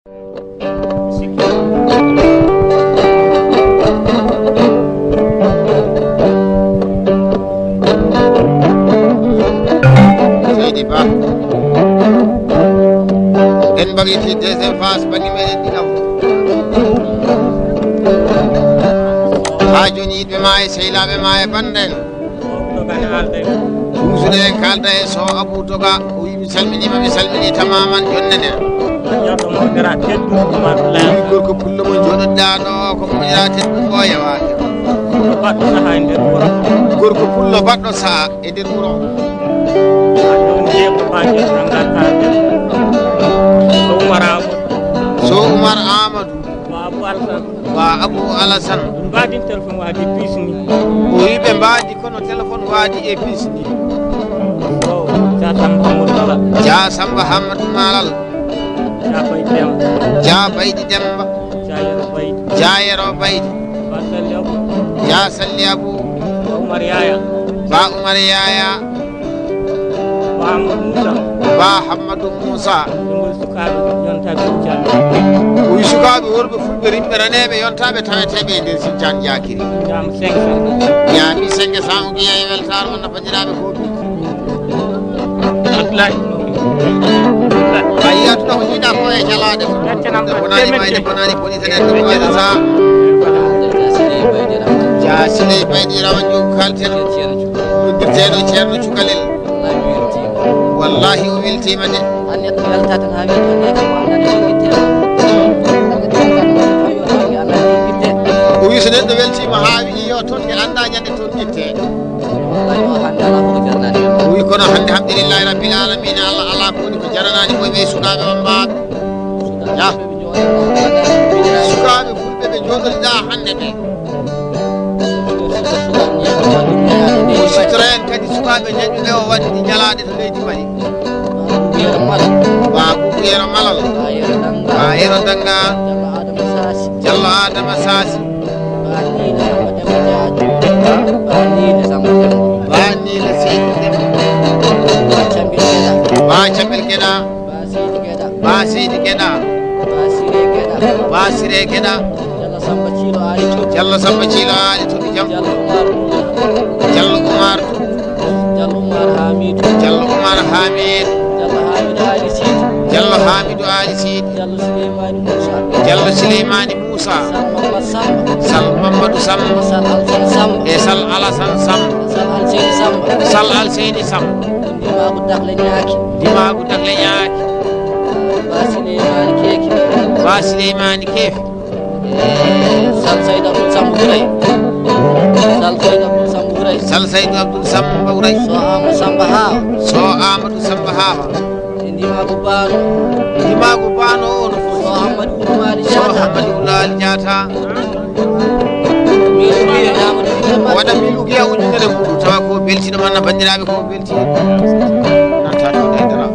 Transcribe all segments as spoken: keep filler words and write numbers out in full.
Seydi Ba. En mbaɗi deuxième phase, bannge meɗen ɗiɗaɓo. Haa jooni yiɗɓe ma e sehlaaɓe ma e banndiraaɓe. Ɗum so ɗen kaalda e so Abou Toga, o wi mi salminiima, mi salmini tamaman, jonne nden. Wi gorko pullo mo jooɗoɗaa ɗo, ko mo yaa tedduɗo o yawaaki. Gorko pullo baɗɗo saha e nder wuro. So Umar Amadou. Wa Abou Alassane. Ɗum mbaɗin téléphone waadi e puce ni. O wi ɓe mbaadi kono téléphone waadi e puce ni. O, Dia Samba Hamadou Malal. Dia Samba Hamadou Malal. Dia Baydi Demba. Dia Baydi Demba. Dia Yero Baydi. Dia Yero Baydi. Ba Salli Abou. Dia Salli Abou. Ba Umar Yaya. Ba Umar Yaya. Ba Hammadou Moussa. Ba Hammadou Moussa. Ɗum woni sukaaɓe yontaaɓe Sindian. O wi sukaaɓe worɓe fulɓe rimɓe raneeɓe yontaaɓe taweteeɓe e nder Sindian Jakiri. Ñaama cinq cents. Ñaami cinq cents o giya e weltaare mon no banndiraaɓe fof. Abdoulaye. A yiyat ɗo ko jiiɗa ko e jalaade. Bonani mayde bonani bonitene ɗum wayde sa. Ja Siley Baydi Rawane Joom kalten. Noddirteeɗo Ceerno Cukalel. Wallahi o weltiima de. An neɗɗo welta tan haa wiya toon de kam o anndaa toon ittee. O wi so neɗɗo weltiima haa wiyi yo toon de anndaa ñande toon ittee. Wallahi o hannde alaa fof ko jaranaani mo. O wi kono hannde hamdulillahi rabbil alamina Allah alaa ko woni ko jaranaani mo e ɓee sukaaɓe wammbaaɓe. Sukaaɓe fulɓe ɓe jooɗoɗaa hannde ɓe. O sittoren kadi sukaaɓe ñaƴɓe ɓe o waɗi ɗi jalaade to leydi Mali. Ba Kuku Yero Malal. Ba Yero Danga. Jallo Adama Sasi. Ba Niile Seydi Demba. Ba Cambil Geɗa. Ba Seydi Geɗa. Ba Seydi Geɗa. Ba Siré Geɗa. Ba Siré Geɗa. Jallo Samba Ciilo Aali Toɓi. Jallo Samba Ciilo Aali Toɓi Jam. Jallo Umar Toɓi. Jallo Umar Toɓi. Jallo Umar Hamidu. Jallo Umar Hamidu. Jallo Hamidu Aali Siidi. Jallo Hamidu Aali Siidi. Jallo Suleymaani Muusa. Jallo Suleymaani Muusa. Sal Mamadu Samba. Sal Mamadu Samba. Sal Alsan Samba. E Sal Alasan Samba. Sal Alseydi Samba. Sal Alseydi Samba. Ndimaagu dakle ñaaki. Ndimaagu dakle ñaaki. Ba Sileymaani Keeki. Ba Sileymaani Keefi. Eh, Sal Saydu Abdul Samba Wuray. Sal Saydu Abdul Samba Wuray. Sal Saydu Abdul Samba Wuray. So Amadou Samba Haawa. So Amadou Samba Haawa. E ndimaagu Baano. Ndimaagu Baano o no foti. So Amadou Wulwaali Jaata. So Amadou Wulwaali Jaata. Waɗa mille ukiya ujunere mbuɗu tawa ko beltiino manna banndiraaɓe ko beltiino. Nata to ɗe dara.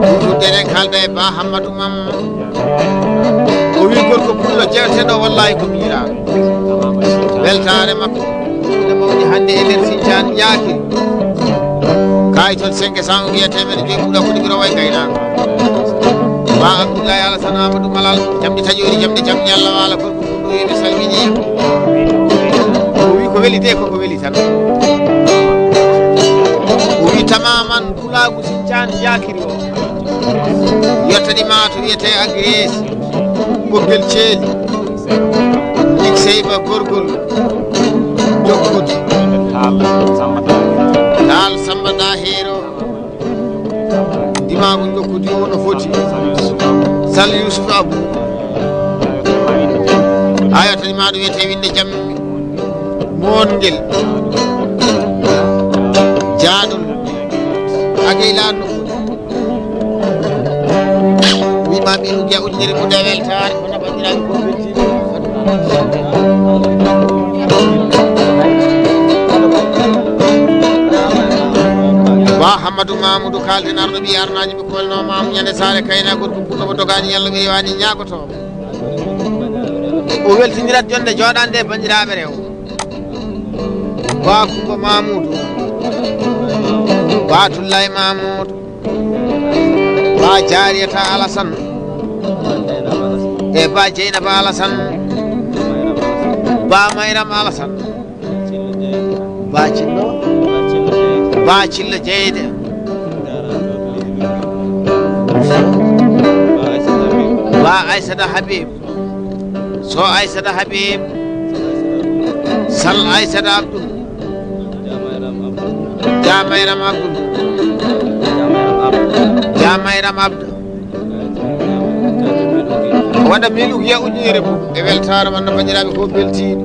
Ɗuɗɗuɗe ɗen kaalda e Ba Hammadou Mam. O wi gorko pullo jeeteɗo wallahi ko miñiraaɗo. Weltaare makko. Ene mawni hannde e nder Sindian Ñaaki. Kaay toon cinq cents o wiya teemedde joyi ɓuuɗa ko ɗiɓi rowa e gaynaako. Ba Abdoulaye Alassane Amadou Malal, jamɗe taƴoori, jamɗe jamɗe Allah waala gorko pullo ene salmini. O wi ko weli de koko weli tan. O wi tamaman pulaagu Sindian Ñaakiri o. Yettani ma to wiyete Agrees, Ɓoggel Ceeli, Lik Seyba Gorgol, Jokkude. Taal Samba Daheero. Taal Samba Daheero. Ndimaagu Jokkude o no foti. Sal Yuusuf Abu. A yettani ma to wiyete Winnde Jammi. Moongel. Jaaɗol. Agey laanno. Wiima ɓe ɗum jeya ujunere mum e weltaare, kono banndiraaɓe ko weltiiɓe. Ba Hammadou Mamoudou Kalden arɗo ɓiye arnaaji ɓe kolno Mamoudou Ñande Saare Kayna gorko pullo mo dogaani yalla ɓe rewaani ñaagoto. O weltinirat jonde jooɗande e banndiraaɓe rewo. Ba Kumba Mamuudu, Ba Tullay Mamuudu, Ba Jaariyata Alasan, e Ba Jeynaba Alasan, Ba Mayram Alasan, Ba Cillo, Ba Cillo Jeyde, Ba Aysata Habib, So Aysata Habib, Sal Aysata Abdul, Jamayram Abdul, Jamayram Abdul. Waɗa miɗo wiya ujunere mum e weltaare man no banndiraaɓe ko beltiiɗo.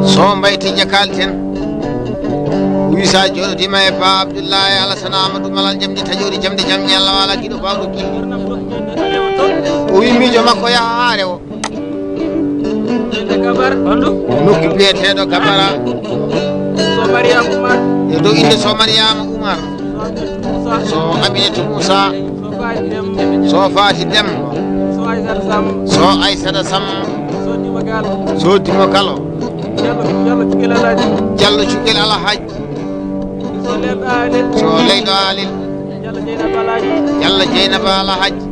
So mbayti jakalten. Wisa joɗodima e Ba Abdullahi Alasana Amadou Malal jamdi taƴori jamde jam ñalla wala giɗo bawɗo giɗo. O wi miijo makko yaha ha rewo. Nokku biyeteɗo Gabara. So Mariama Umar. E dow inde so Mariama Umar. So Aminata Moussa. So Faati Dem. So Aysata Sam. So Aysata Sam. So Dima Galo. So Dima Galo. Jallo, Jallo Cukel Alhaji. Jallo Cukel Alhaji. So Leyɗo Alil. So Leyɗo Alil. Jallo Jeynaba Alhaji. Jallo Jeynaba Alhaji.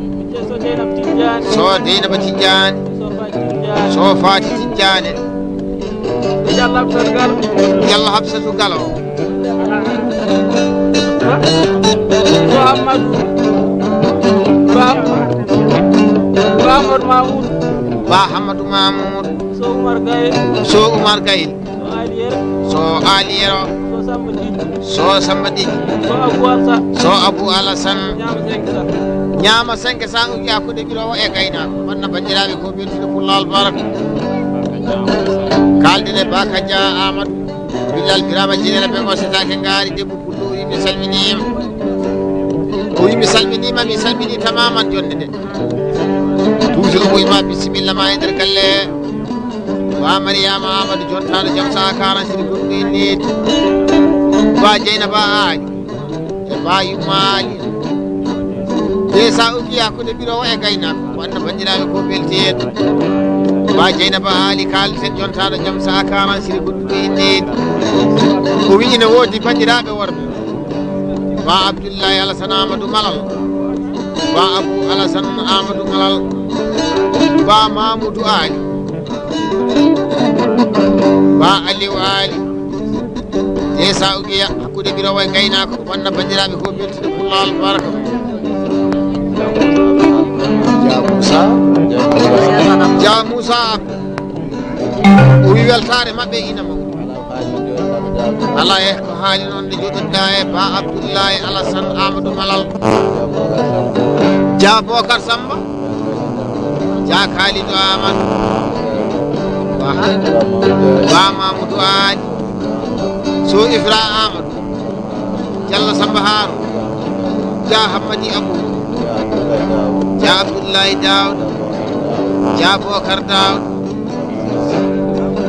So Jeynaba Tijjani. So Jeynaba Tijjani. So Faati Tijjani. So Faati Tijjani. Jallo Hafsatu Galo. Jallo Hafsatu Galo. Ba Hammadu. Ba Hammadu. Ba Hammadu Mamoud. Ba Hammadu Mamoud. So Umar Gaye. So Umar Gaye. So Aliyero. So Aliyero. So Samba Diji. So Samba Diji. So Abu Alsa. So Abu Alasan. Ñaama senke sa. Ñaama senke sa uji hakkunde ɓirowo e gaynaako. Wonno banndiraaɓe ko beltude pullal baraka. Kaalden e Ba Kaja Amadou. Billal Birama Jinere ɓe o setake ngaari debbo pullo o wi mi salminiima. O wi mi salminiima, mi salmini tamaman jonde nde. Toujours o wi ma bisimilla ma e nder galle. Ba Mariama Amadou jontaɗo jam sa karan sini goɗɗo e needi. Ba Jeynaba Aali. E Ba Yumma Aali. De sa ugi hakkunde ɓirowo e gaynaako. Wonno banndiraaɓe ko belti en. Ba Jeynaba Aali kaalten jontaɗo jam sa karan sini goɗɗo e needi. O wi ina woodi banndiraaɓe worɓe. Ba Abdullahi Alasan Amadou Malal. Ba Abu Alasan Amadou Malal. Ba Mamoudou Aali. Ba Aliou Aali. De sa ugi hakkunde ɓirowo e gaynaako, wonno banndiraaɓe ko beltude pullal baraka. Ja Moussa. Ja Moussa. O wi weltaare maɓɓe ina mawni. Ala e ko haali noon nde joɗoɗa e Ba Abdullahi Alasan Amadou Malal. Ja Bokar Samba. Ja Kalidou Amadou. Ba, Ba Mamoudou Aali. So Ifra Amadou. Jallo Samba Haaru. Ja Hammadi Abou. Ja Abdullahi Daouda. Ja Bokar Daouda.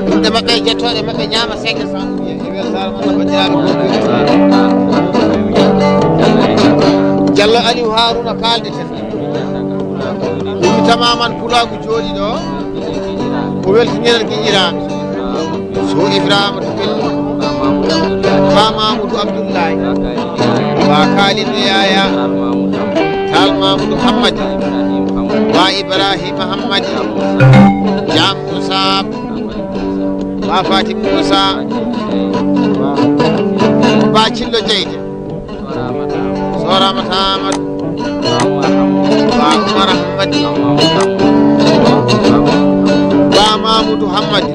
Ɗumɗe maɓɓe e jettooɗe maɓɓe ñaama senke sa. E weltaare mon no banndiraaɓe goɗɗo. Jallo Aliou Harouna kaalde ten. O wi tamaman pulaagu jooɗi ɗo. O weltiniral giƴiraaɓe. So Ibrahima to Bello. Ba Mamoudou Abdoulaye. Ba Kalidou Yaya. Tal Mamoudou Hammadi. Ba Ibrahima Hammadi. Jam Moussa. Ba Fatim Moussa. Ba Cillo Jeyde. So Ramata Amadou. Ba Oumar Hammadi. Ba Mamoudou Hammadi.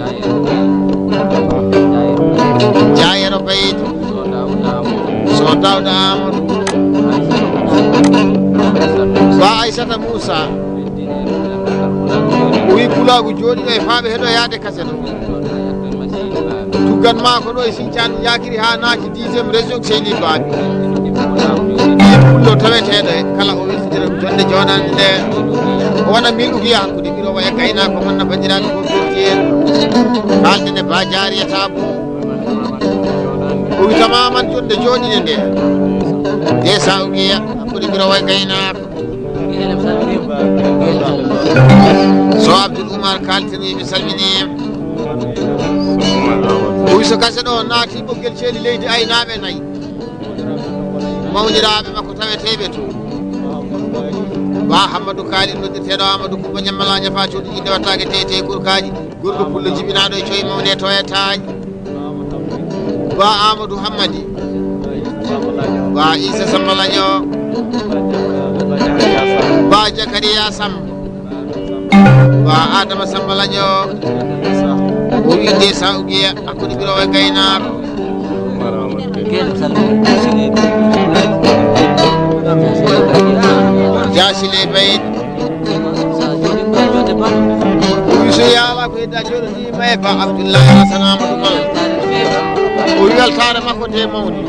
Jayero Baydi. So Daouda Amadou. Ba Aissata Moussa. O wi pulaagu jooɗiɗo e faaɓe heɗoyaade kaset o. Tuggan maa ko ɗo e Sinthiane Yakiri haa naati dixième région Seydi Babi. Ɗi pullo taweteeɗo e kala o weltitira jonde jooɗaande nde. O waɗa miɗo wiya hakkunde ɓiro waya gaynaako man na banndiraaɓe ko firti en. Kaalden e Ba Jaariyata Bum. O wi tamaman jonde jooɗinde nde. Nde Sawgiya, hakkunde Biro e Gaynaako. So Abdoul Oumar kaalten, wi mi salminiima. O wi so gasa ɗo naati ɓoggel ceeli leydi aynaaɓe nayi. Mawniraaɓe makko taweteeɓe to. Ba Hammadou Kaali noddirteeɗo Amadou Kumba Ñammala ñafa cuuɗi ɗi ndewattaake tey tey kurkaaji. Gorko pullo jibinaaɗo e coy mawne toyataaji. Ba Amadou Hammadi. Ba Issa Samba Laño. Ba Jakariya Samba. Ba Adama Samba Laño. O wi nde Sawgiya, hakkunde Biro e Gaynaako. Jaasile Bayit. Wi so yaala ko hedda jooɗo ni ma e Ba Abdoulaye Alassane Amadou Mal. O wi weltaare makko nde mawni.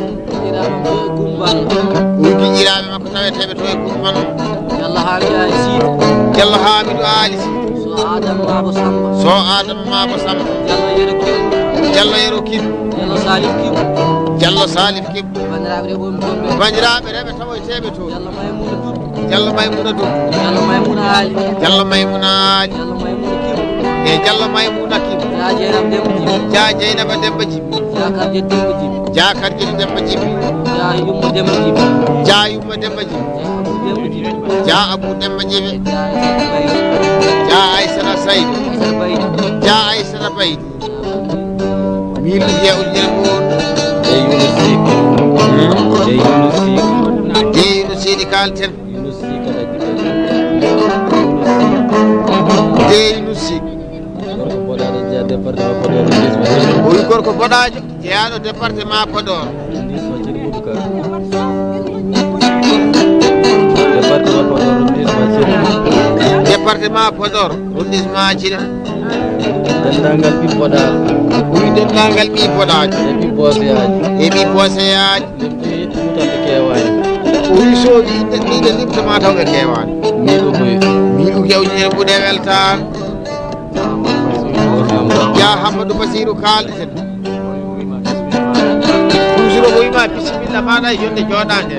O wi giƴiraaɓe makko taweteeɓe to e Gumban. Yalla Hamidou Ali Siidi. Yalla Hamidou Ali Siidi. So Adama Mabo Samba. So Adama Mabo Samba. Yalla Yero Kibu. Yalla Yero Kibu. Yalla Salif Kibu. Yalla Salif Kibu. Bandiraɓe rewɓe wonɓe toon ɓe. Bandiraɓe rewɓe tawoyteɓe toon. Jallo Maymuna Dut. Jallo Maymuna Dut. Jallo Maymuna Ali. Jallo Maymuna Ali. Jallo Maymuna Kibu. E Jallo Maymuna Kibu. Ja Jeynaba Demba Jibi. Ja Jeynaba Demba Jibi. Ja Karjeti Demba Jibi. Ja Karjeti Demba Jibi. Ja Yumma Demba Jibi. Ja Yumma Demba Jibi. Ja Abu Demba Jibi. Ja Abu Demba Jibi. Ja Aysata Baydi. Ja Aysata Saydu. Aysata Baydi. Ja Aysata Baydi. Miilu jeya ujunere muɗum. Jeyi Yunus Sik. Hmm? Jeyi Yunus Sik. Jeyi Yunus Sik kalten. Yunus Sik kala gite. Yunus Sik. Jeyi Yunus Sik. Gorko boɗaɗo jeya département Podor, arrondissement Thierno. O wi gorko boɗajo jeyaɗo département Podor. Arrondissement Thierno Boubacar. Département Podor, arrondissement Thierno. Département Podor, arrondissement Thierno. Denndaangal ɓiɓɓe boɗaaɓe. O wi denndaangal ɓiɓɓe boɗaaɓe. E ɓiɓɓe booseyaaji. E ɓiɓɓe booseyaaji. Limti fuutande keewaani. O wi so wi inde ɗiɗo limtama taw ɓe keewaani. Miilu koye. Miilu kewjinere mbuɗe weltaan. Ja Hammadou Bassirou kaalden. Kusuro o wima bisimilla maɗa e yonde jooɗande.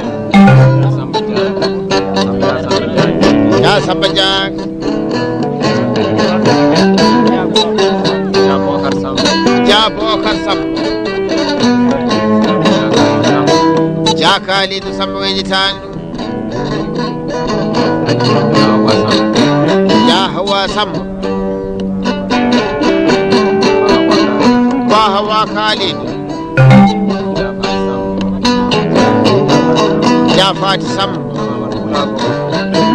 Ja Samba Diang. Ja Bokar Samba. Ja Bokar Samba. Ja Kalidou Samba Weñi Tandu. Ja Hawa Samba. Ba Hawa Kalidou. Ja Fati Samba.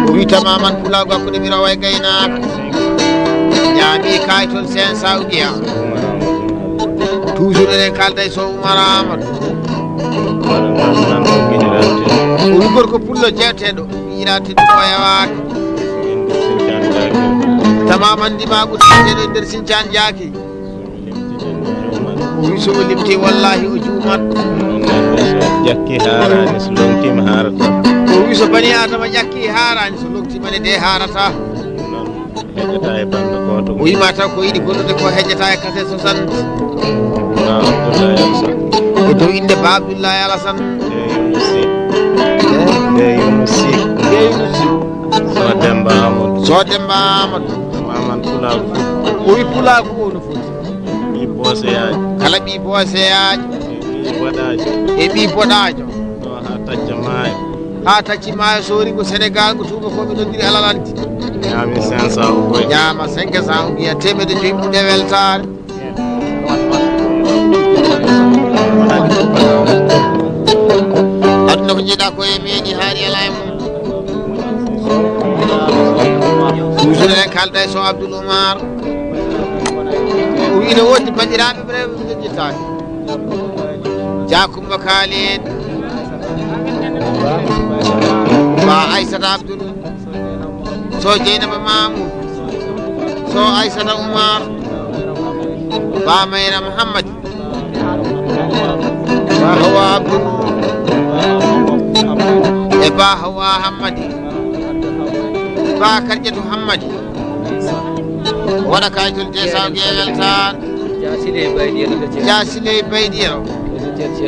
O wi tamaman pulago hakkunde mi rawa e gaynaka. Jaami kay toon sen Saoudia. Toujours eɗen kalda e Sow Oumar Amadou. O wi gorko pullo jeeteɗo. Miñiraade teddude ko yawaaka. Tamaman ndimagu teddude e nder Sincan Jaaki. O wi so o limti wallahi o juumat. Jakki haarani so lomtima haarata. O wi so bani Adama ƴakki haarani so lomtima ne de haarata. Heƴata e bannge gooto. O wima taw ko yiɗi gollude ko heƴata e kase soixante. Ba Abdoulaye Alassane. Ko dow innde Ba Abdoulaye Alassane. De Yunus Sy. De Yunus Sy. De Yunus Sy. So Demba Amadou. So Demba Amadou. Maman Pulaagu. O wi Pulaagu o no foti. Ɓii booseyaajo. Kala ɓii booseyaajo. E ɓii boɗaajo. E ɓii boɗaajo. Ɗo haa tacca maayo. Haa tacci maayo soori ko Senegal ko tuuba ko ɓe nodiri alalanti. Ñaami cinq cents o koy. Ñaama cinq cents o mbiya teemedde joyi ɓuɗe weltaare. Aduna ko jiiɗa ko e meeɗi haari ala e mum. Toujours en kalda e Sow Abdoul Oumar. O wi ina woodi bandiraɓe ɓe rewɓe ɓe jejjitaani. Dia Coumba Kalidou. Ba Aissata Abdoul. So Dieynaba Mamoudou. So Aissata Oumar. Ba Mayra Mouhammadi. Ba Hawa Abdoul. E Ba Hawa Hammadi. Ba Kardiatou Hammadi. Waɗa kayitol de saw ge weltaare. Jasiley Baydi Yero.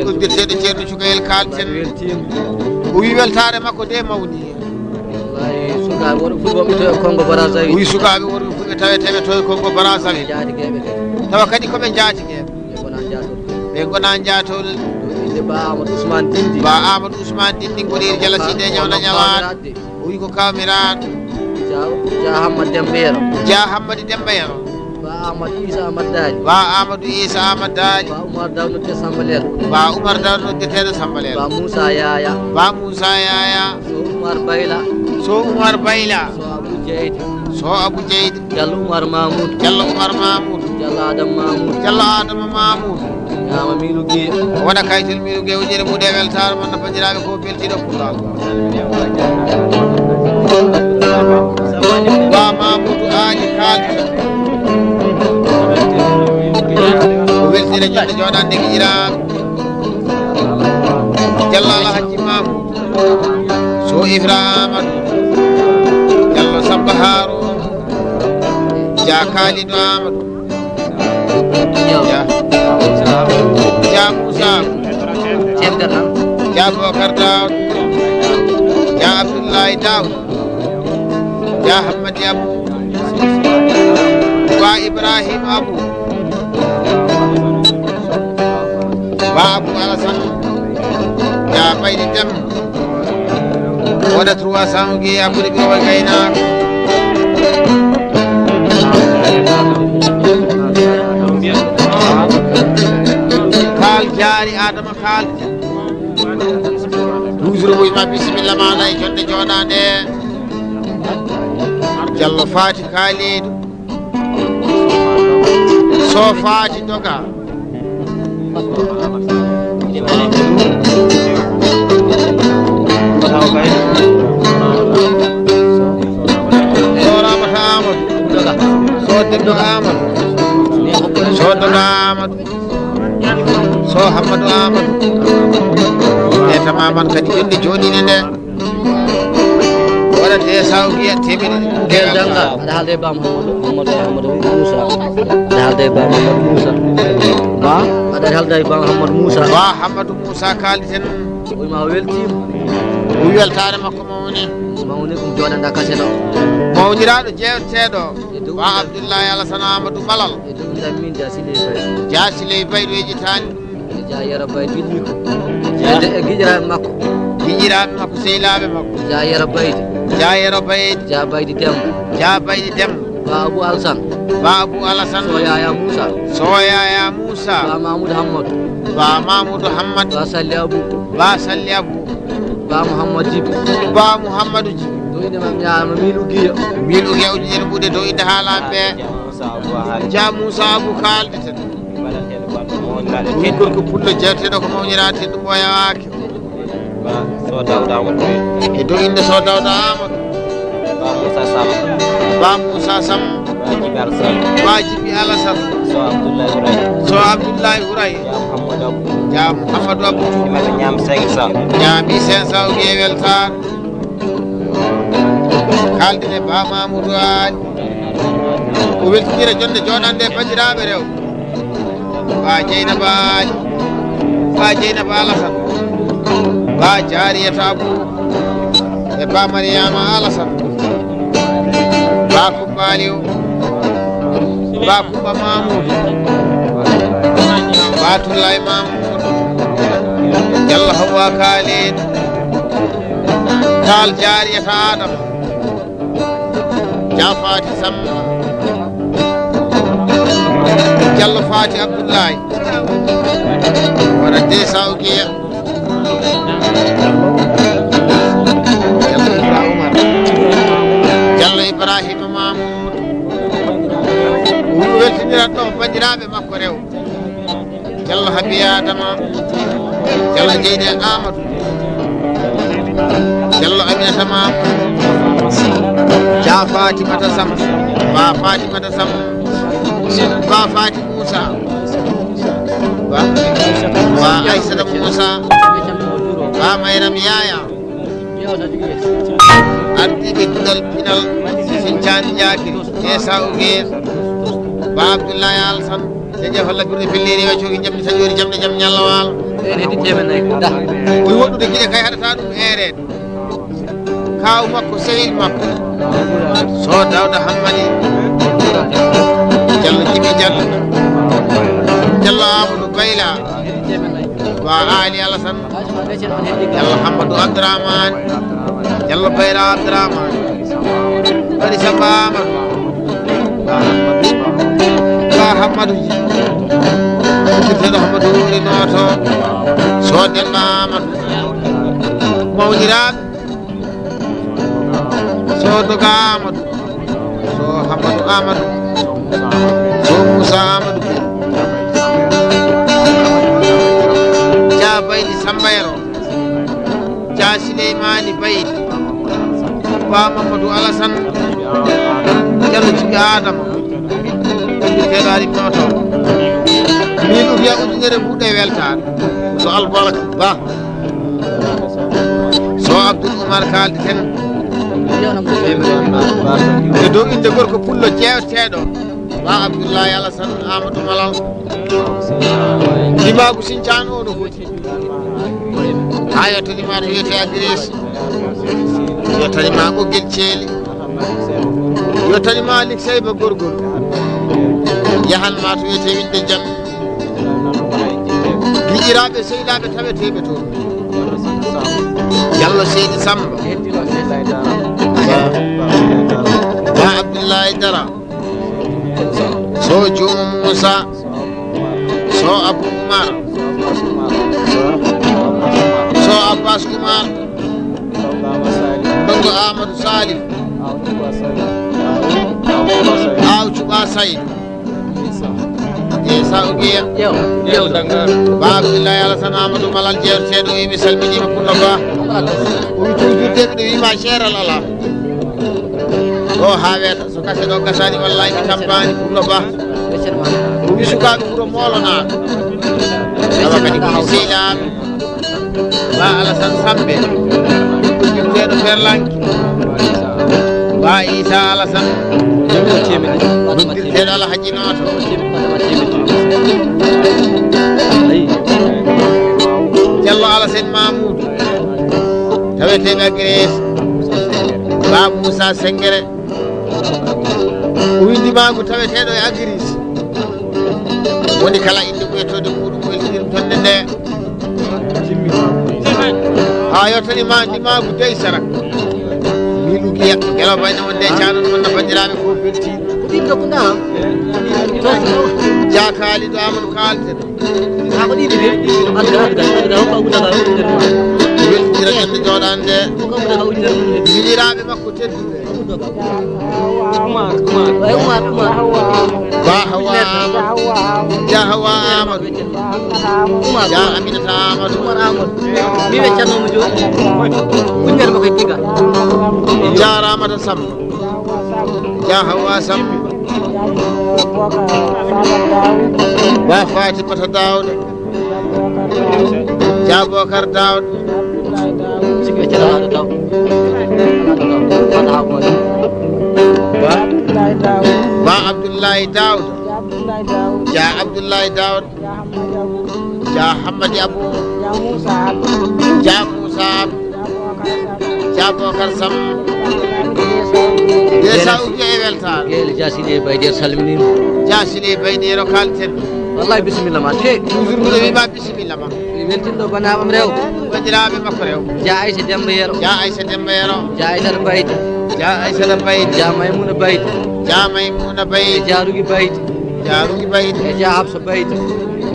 Uddirteeɗo Ceerno Cukayel Kaalten. O wi weltaare makko de mawni. Wallahi, sukaaɓe worɓe fulɓe toye Kongo Brazzaville. Wi sukaaɓe worɓe fulɓe taweteeɓe toye Kongo Brazzaville. Jaatigeeɓe kadi. Tawa kadi ko ɓe jaatigeeɓe. Ɓe ngona jaatol. Ɓe ngona jaatol. Inde Ba Amadou Ousmane Dindi. Ba Amadou Ousmane Dindi, Goɗeeri Jala Sinde Ñawna Ñawaat. O wi ko kamiraaɗo. Ja, Ja Hamma Demba Yero. Ja Hammadi Demba Yero. Ba Amadou Issa Ahmad Dali. Ba Amadou Issa Ahmad Dali. Ba Umar Daw noddeteeɗo Sambalel. Ba Umar Daw noddeteeɗo Sambalel. Ba Moussa Yaya. Ba Moussa Yaya. So Umar Bayla. So Umar Bayla. So Abou Jeydi. So Abou Jeydi. Diallo Umar Mamoudou. Diallo Umar Mamoudou. Diallo Adama Mamoudou. Diallo Adama Mamoudou. Ñaama miilu giye. O waɗa kayitol miilu giye, o ƴeewa mum e weltaare mon no banndiraaɓe ko beltiiɗo Pulaar. Ba Mamoudou Aali Kaaldi. O weltiira jonde jooɗaande giƴiraaɓe. Diallo Alhaji Mamoudou. So Ibra Amadou. Diallo Samba Harouna. Ja Kalidou Amadou. Ja. Ja Moussa. Ja Bokar Daoud. Ja Abdoulaye Daoud. Ja Hammadi Abou. Ba Ibrahim Abou. Ba Abou Alassane. Ja Baydi Dem. Wona trois cent o geeyi Amadou Baba Gaynako. Kaal jaari Adama Kaal. Toujours mo ma bisimilla maɗa e jonde jooɗande. Diallo Fati Kalidou. So Fati doga. So Ramata Amadou. So Demba Amadou. So Dodo Amadou. So Hammadou Amadou. E tamaman kadi jonde jooɗiinde nde. Waɗa de saw giya temedde. Gel danga, aɗa haalda e Ba Mouhamadou, Mouhamadou, Mouhamadou Moussa. Aɗa haalda e Ba Mouhamadou Moussa. Ba? Aɗa haalda e Ba Mouhamadou Moussa. Ba Hammadou Moussa kaaliten. O wiima o weltiima. O wi weltaare makko mawni. Mawni ɗum jooɗanda kaseno. Mawniraaɗo jeewteeɗo. E dow Ba Abdoulaye Alassane Amadou Malal. E dow ndam min Dia Siley Faye. Dia Siley Faye ɗo yejjitaani. Dia Yero Baydi Ɓiɗɗo. E giƴiraaɓe makko. Giƴiraaɓe makko, sehilaaɓe makko. Dia Yero Baydi. Dia Yero Baydi. Dia Baydi Demba. Dia Baydi Demba. Ba Abou Alassane. Ba Abou Alassane. So Yaya Moussa. So Yaya Moussa. Ba Mamoudou Hammadou. Ba Mamoudou Hammadou. Ba Salli Abou. Ba Salli Abou. Ba Mouhamadou Djiby. Ba Mouhamadou Djiby. Dow innde mam ñaama miilu giya. Miilu giya ujunere ɓuuɗe dow innde haalaaɓe ɓe. Dia Moussa Abou kaaldi. Wi gorko pullo jeeteɗo ko mawniraade teddu ɓooyawaaki. Ba so Dawda Amadou. E dow innde so Dawda Amadou. Ba Moussa Sam. Ba Moussa Sam. Ba Jibi Alassane. Ba Jibi Alassane. So Abdoulaye Houraye. So Abdoulaye Houraye. Ya Mouhamadou Abou. Ya Mouhamadou Abou. Imam ñaam cinq cents. Ñaami cinq cents o geewel taan. Kaaldine Ba Mamoudou Aly. O weltindira jonde jooɗande banndiraaɓe rewɓe. Ba Dieynaba Aly. Ba Dieynaba Alassane. Ba Jariyata Abou. E Ba Mariama Alassane. Ba Kumba Aliou. Ba Kumba Mamoudou. Ba Toulaye Mamoudou. Diallo Hawa Kalidou. Kaal Jariyata Adama. Dia Fati Samba. Diallo Fati Abdoulaye. Wona de saw giya. Diallo Ibrahima Oumar. Diallo Ibrahima Mamoudou. O weltinirat ɗo banndiraaɓe makko rewɓe. Diallo Habi Adama. Diallo Jeyde Amadou. Diallo Aminata Mamoudou. Dia Fatimata Sam. Ba Fatimata Sam. Ba Fati Moussa. Ba, Ba Aissata Moussa. Ba Mayram Yaya. Ardiiɓe duɗal pinal. Can Jaakiri, Esa Ugeer, Ba Abdullahi Alsan, Seeje holla birɗe pelleeri wa coki jamɗe saƴoori jamɗe jam ñalla waalo. Ene heddi teemen nayi. Da. Ɓuri woɗɗude giɗe kay haɗata ɗum eereede. Kaaw makko, sehil makko. So Dawda Hammadi. Jallo Jibi Jallo. Jallo Amadou Bayla. Ba Ali Alasan. Jallo Hammadu Abdourahmane. Jallo Bayra Abdourahmane. Bari Samba Amadou. Ba Hammadu. Ba Hammadu. Sirfeɗo Hammadu Wuri Nooto. Sodenɗo Amadou. Mawniraaɓe. So Doga Amadou. So Hamadou Amadou. So Moussa Amadou. Dia Baydi Samba Yero. Dia Sileymani Baydi. Ba Mamadou Alassane. Diallo Jibi Adama. Teɗo ari noto. Min ubiya ujunere buɗe weltan. So albarka ba. So Abdoul Oumar kaaldi ten. E dow innde gorko pullo jeewteeɗo. Ba Abdoulaye Alassane Amadou Malal. Ndimaagu Sincaan o no foti. Haa yettanima to wiyete Agiresi. Yettanima Ɓoggel Ceeli. Yettanima Alik Seyba Gorgol. Yahanma to wiyete Winde Jam. Giƴiraaɓe sehilaaɓe taweteeɓe toon. Diallo Seydi Samba. Ba Abdoulaye Dara. So Joom Moussa. So Abou Oumar. So Abbas Oumar. Ndongo Amadou Salif. Aw Cuɓa Saydou. Isa Ogiya. Yew, yew. Ba Abdoulaye Alassane Amadou Malal jeewteeɗo o, mi salminiima Pullo Ba. O wi toujours de miɗo wiima ceeral alaa. Ɗo haa weeta, so kase ɗo gasaani, wallaahi mi tambaani Pullo Ba. O wi sukaaɓe wuro moolonaa. Awa kadi ko mi sehilaaɓe. Ba Alassane Sambe. Yimteeɗo Perlanki. Ba Issa Alassane. Noddirteeɗo Alhaji Nooto. Diallo Alassane Mamoudou. Taweteeɓe Agiresi. Ba Moussa Sengere. O windimaagu taweteeɗo e Agiresi. Woni kala innde ko yettoode muuɗum ko weltinir tonde nde. Haa yottani ma ndimaagu dey sarak. Miilu giya, gelo bayno wonde canon wonna banndiraaɓe fof belti. Ko ɗiɗi ɗo ko ndaa? Jaakaali ɗo Amadou Kaalten. Haa ko ɗiɗi de? Adda, adda, adda, hokka Abou Dakar, hokka Abou Dakar. Weltira ƴande jooɗande. Hokka Abou Dakar, hokka Abou Dakar. Miñiraaɓe makko tedduɓe. Umar, Umar. Way Umar, Umar. Ba Hawa Amadou. Dia Hawa Amadou. Umar. Dia Aminata Amadou. Umar Amadou. Mi ɓe canno mo jooni. Ummere mo koye diga. Dia Ramata Samba. Dia Hawa Samba. Ba Fatimata Daouda. Dia Bokar Daouda. Sikki ɓe cela haɗo taw. Haɗo taw. Wata haa ko. Ba. Ba Abdoulaye Daouda. Dia Abdoulaye Daouda. Dia Hammadi Abou. Dia Moussa Abou. Dia Bokar Sam. Dia Saoudi e weltaare. Gele Dia Sile Baydi salminiima. Dia Sile Baydi no kalten. Wallahi bisimilla ma. Te. Toujours mbiɗo wiima bisimilla ma. Mi weltinɗo bannaaɓe am rew. Banndiraaɓe makko rew. Dia Aissa Demba Yero. Dia Aissa Demba Yero. Dia Aissata Baydi. Dia Aissata Baydi. Dia Maimouna Baydi. Dia Maimouna Baydi. E Dia Rugi Baydi. Dia Rugi Baydi. E Dia Hafsa Baydi.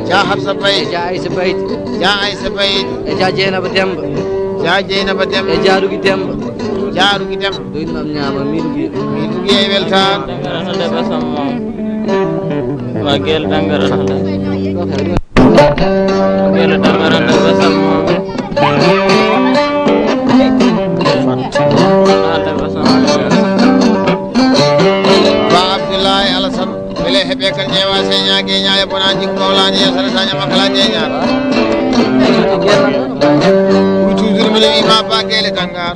Dia Hafsa Baydi. E Dia Aissa Baydi. Dia Aissa Baydi. E Dia Dieynaba Demba. Dia Dieynaba Demba. E Dia Rugi Demba. Dia Rugi Demba. Doyɗum am ñaama, miin Rugi. Miin Rugi e weltaare. Dangara no de basam mo. Ma gel dangara no de. Gel dangara no de basam mo. Ba Abdoulaye Alassane. Mbele heɓe kal ƴeewa se ñaage ñaaya bonaaji ko mawlaani ya sara saña makala jeñaar. Wi toujours mbiɗa wi ma ba geele tangar.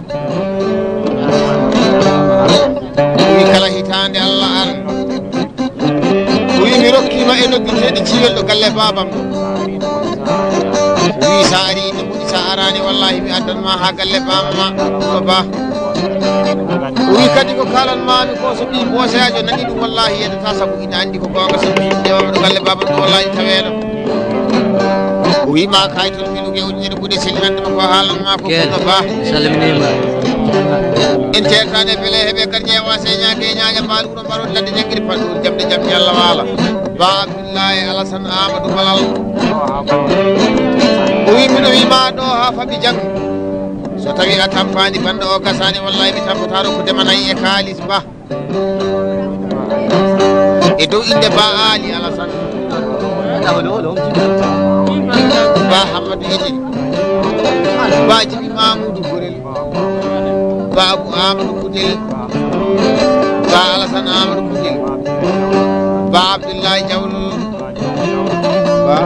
Wi E noddirteeɗi ciwel ɗo galle baabam ɗo. Wi sa ari inde muɗi, sa arani wallahi mi addan ma ha galle baabam ma. Ko ba. O wi kadi ko kalan mami ko so ɓi boseyajo nani ɗum wallahi yeddata sabu ina andi ko gonga sabu yimɓe wama ɗo galle baabam ɗo wallahi taweɗo. O wi ma kay toon miɗo ge uññere ɓuuɗe sellinande ma ko haalan ma ko. Kono ba. Salminima. En teertani e pele heɓe kadi ñeewa seña ke ñaaƴa mbaɗu. Ɗo mbaɗon ladde jangguiri paɗɗo jamde jam yalla wala. Ba Abdullahi Alasan Amadou Malal. O wi miɗo wima ɗo ha faɓi jang. So tawi a tampani banda o gasani wallahi mi tampataro ko demanayi e kalis ba. E dow inde ba Ali Alasan. Ba Hammadou Idil. Ba Jibi Mamoudou Gorel. Ba Abou Amadou Koutel. Ba Alassane Amadou Koutel. Ba Abdoulaye Diawlo. Ba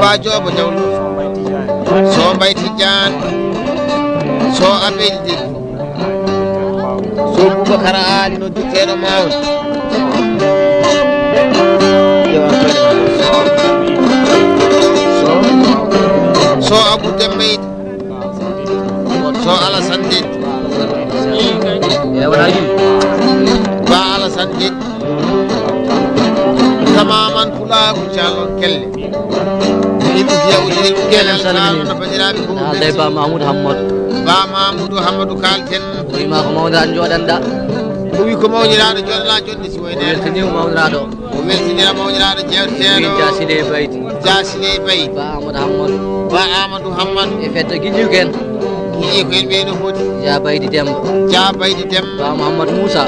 Ba Diobo Diawlo. So Mbaye Tidiane. So Abedi Debbo. So Boubacar Ali no dutteɗo mawɗo. So Abou Dembaydi. So Alassane Denti. E wona yim. Ba Alassane Denti. Tamaman pulaku calon kelle. Ibu dia ujil ujil. Kelen salmini. Alde ba Mahmoud Hammad. Ba Mahmoud Hammad kalten. Wima ko mawda an joɗanɗa. O wi ko mawniraaɗo joɗana jonde si wayne. O weltini mawda do. O weltinira mawniraaɗo jeewteeɗo. Jasine Bayti. Jasine Bayti. Ba Amadou Hammad. Ba Amadou Hammad. E fedde giƴi ko en. Giƴi ko en ɓe no foti. Ja Baydi Demba. Ja Baydi Demba. Ba Mouhamadou Moussa.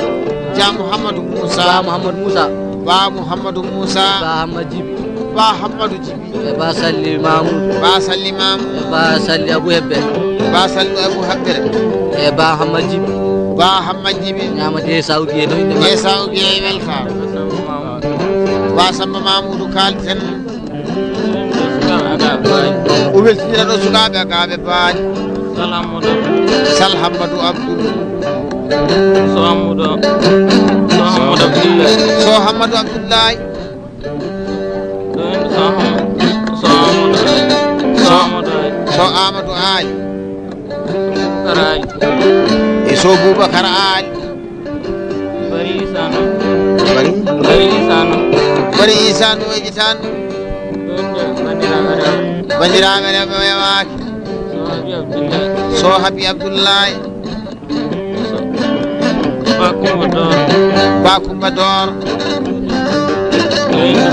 Ja Mouhamadou Moussa. Ba Mouhamadou Moussa. Ba Mouhamadou Moussa. Ba Hammad Jibi. Ba Hammadu Jibi. E Ba Salli Mamoudou. Ba Salli Mamoudou. E Ba Salli Abou Hebbe. Ba Salli Abou Hebbe. E Ba Hammad Jibi. Ba Hammad Jibi. Ñama de sawgi e noyde. De sawgi e welta. Ba Samba Mamoudou kalten. O weltinira ɗo sukaaɓe agaaɓe baaji. Sal Hammadou. Sal Hammadou Abdoul. So Hammadou. So Hammadou Abdoulaye. So Hammadou Abdoulaye. So Amadou Ali. So Amadou Ali. So Boubacar Ali. E so Boubacar Ali. Bari Isa no. Bari? Bari Isa no. Bari Isa no e jitan. Ɗum ɗo banndiraaɓe rewɓe. Banndiraaɓe rewɓe wewaaki. So Habi Abdullahi. So Habi Abdullahi. Ba Kumba Dor. Ba Kumba Dor.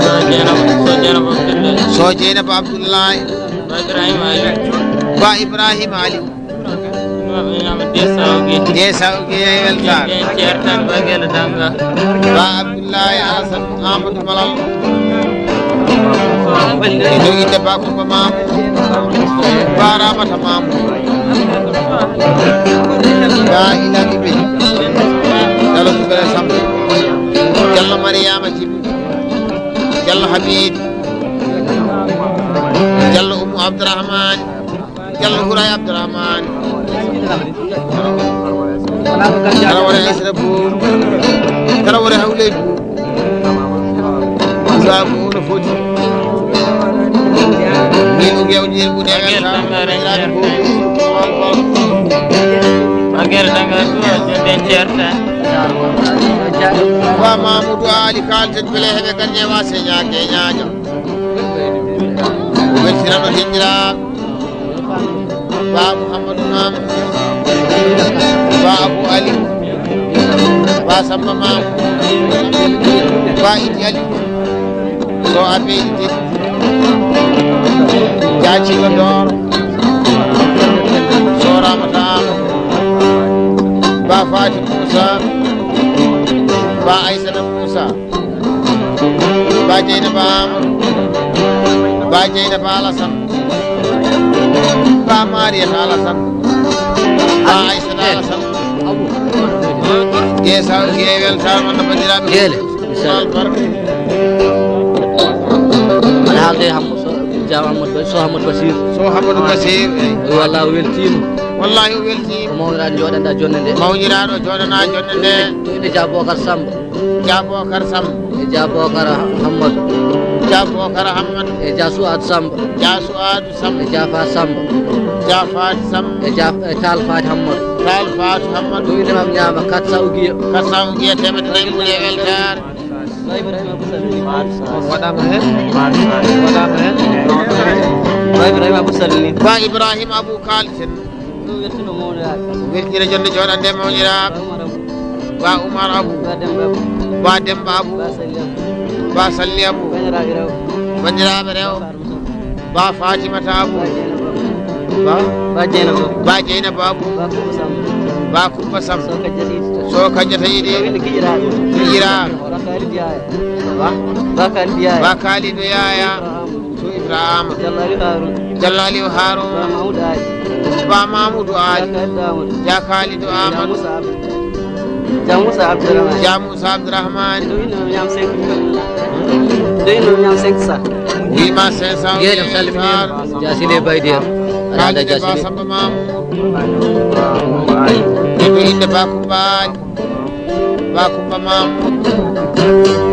So Jeynaba, so Jeynaba Abdullahi. So Jeynaba Abdullahi. Ba Ibrahima Ali. Ba Ibrahima Ali. Ɗum ɓe ñaama de sawge. De sawge e weltaare. Ɓe ceertan ba gele danga. Ba Abdullahi Alasan Amadou Malal. E dow inde Ba Kumba Mamoudou. Ba Ramata Mamoudou. Ba Ilami Bey. Dalo Kubere Samb. Jallo Mariama Jibi. Jallo Habib. Jallo Ummu Abdourahmane. Jallo Huray Abdourahmane. Tarawore Aysata Boom. Tarawore Hawley Boom. Saabu no foti. Min o gewji en ɓuɗe welta. Agere danga tuwa jonde certa. Ba Mamoudou Ali kalten bele heɓe gardien wa seña ke ñaƴa. Weltirano hijira. Ba Mouhamadou Mam. Ba Abou Ali. Ba Samba Mam. Ba Idi Ali. So Abe Idi. Jaaciɗo Dooro. So Ramata Amadou. Ba Fati Moussa. Ba Aissata Moussa. Ba Jeynaba Amadou. Ba Jeynaba Alassane. Ba Mariata Alassane. Ba Aissata Alassane. Gesa, ge weltama no bandiraɓe. Gele. Albarka. Aɗa haalde Hamma-, so, Jam Hammadou Ba-, so Hammadou Basir. So Hammadou Basir, eyi. O wi wallahi o weltima. Wallahi o weltima. Ko mawniraɗo joɗanɗa jonde nde. Mawniraɗo joɗana jonde nde. To inde Dia Bocar Samba. Dia Bocar Samba. E Dia Bokara Hammad. Dia Bokara Hammad. E Dia Suad Samba. Dia Suad Samba. E Dia Fat Samba. Dia Fat Samba. E Dia, e Tal Fat Hammad. Tal Fat Hammad. Ɗum ina am ñaama quatre cents ugiya. Quatre cents ugiya, teemedde nayi mum e weltaare. Waɗaama heen. Waɗaama heen. Ba Ibrahima Abou Sall ni. Ba Ibrahima Abou Kal sen. Ɗum weltino mawniraaɓe. Weltino jonde jooɗande mawniraaɓe. Ba Umar Abou. Ba Umar Abou. Ba Demba Abou. Ba Demba Abou. Ba Salli Abou. Ba Salli Abou. Banndiraaɓe rewɓe. Banndiraaɓe rewɓe. Ba Fatimata Abou. Ba Dieynaba Abou. Ba? Ba Dieynaba Abou. Ba Dieynaba Abou. Ba Kumba Samba. Ba Kumba Samba. Sow Kajjata Idi. Sow Kajjata Idi. Ɗo woni Giƴiraaɓe. Giƴiraaɓe. Ba Kalidu Yaya. Ba? Ba Kalidu Yaya. Ba Kalidu Yaya. Ba Amadou. Sow Ibra Amadou. Jallo Aliou Harouna. Jallo Aliou Harouna. Ba Mamoudou Ali. Ba Mamoudou Ali. Dia Kalidu Amadou. Dia Kalidu Amadou. Dia Moussa Abdou. Dia Moussa Abdourahmane. Dia Moussa Abdourahmane. Ɗo wino ñaam cinq. Ɗo wino ñaam cinq cents. Wima cinq cents. Jeeɗam salmini en. Jasine Baydi en. Alada Kalide Ba Jasine. Samba Mamoudou. Ɓe ɓe innde Ba Kumba Ali. Ba Kumba Mamoudou.